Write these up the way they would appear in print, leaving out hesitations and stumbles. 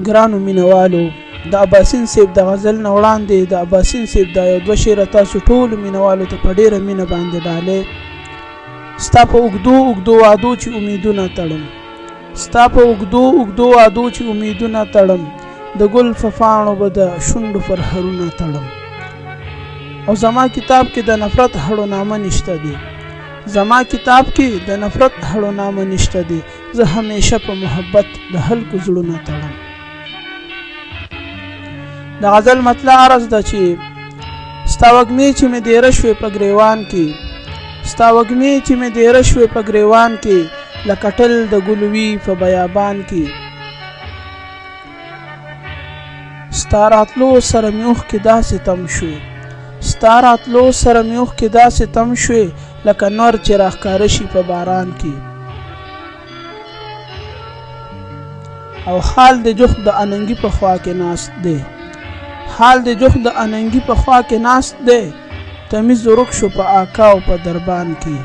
ګرانو مینوالو، د اباسین صیب د غزل نه وړاندې د اباسین صیب دا یو دوه شعره تاسو ټولو مینوالو ته په ډېره مینه باندې ډالۍ. ستا په اوږدو اوږدو وعدو چې امیدونه تړم، ستا په اوږدو اوږدو وعدو چې امیدونه تړم، د ګل په پاڼو به د شونډو پر هرونه تړم. او زما کتاب کې د نفرت هړو نامه نشته دی، زما کتاب کې د نفرت هړو نامه نشته دی، زه همیشه په محبت د خلکو زړونه تړم. د غزل مطلع عرض ده چې ستا وږمې چې مې دېره شوې په ګریوان کې، ستا وږمې چې مې دېره شوې په ګریوان کې، لکه ټل د ګلوي په بیابان کې. ستا راتلو سره مې اوښکې داسې تم شوې، ستا راتلو سره مې اوښکې داسې تم شوې، لکه نور چې راښکاره شي په باران کې. او حال د جوخت د اننګي په خوا کې ناست دی، حال د جوخت د اننګي په خوا کې ناست دی، تمیز ورک شو په آکا او په دربان کې.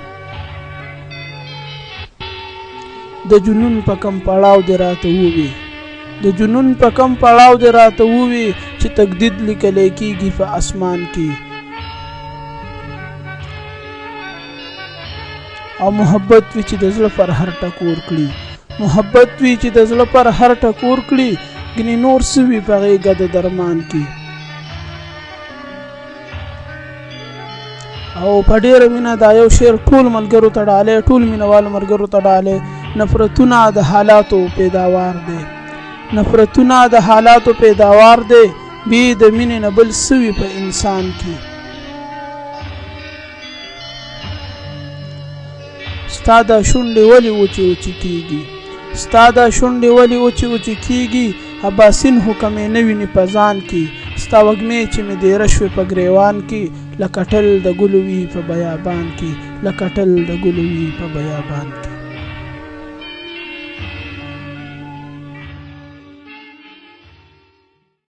د جنون په کم پړاو دې راته ووي، د جنون په کم پړاو دې راته ووي، چې تجدید لیکلی کیږي په اسمان کې. او محبت وي چې د زړه پر هر ټکور کړي، محبت وي چې د زړه پر هر ټکور کړي، ګنې نور څه وي په غېږه د درمان کې. او په ډېره مینه دا یو شعر ټول ملګرو ته ډالۍ، ټول مینهوالو ملګرو ته ډالۍ. نفرتونه د حالاتو پیداوار دی، نفرتونه د حالاتو پیداوار دی، بې د مینې نه بل څه وي په انسان کې. ستا دا شونډې ولې وچې وچې کیږي، ستا دا شونډې ولې وچې وچې کیږي، اباسین خو که مې نه ویني په ځان کې. ستا وږمې چې مې دېره شوې په ګریوان کې، لکه ټل د ګلو وي په بیابان کې، لکه ټل د ګلو وي په بیابان کې.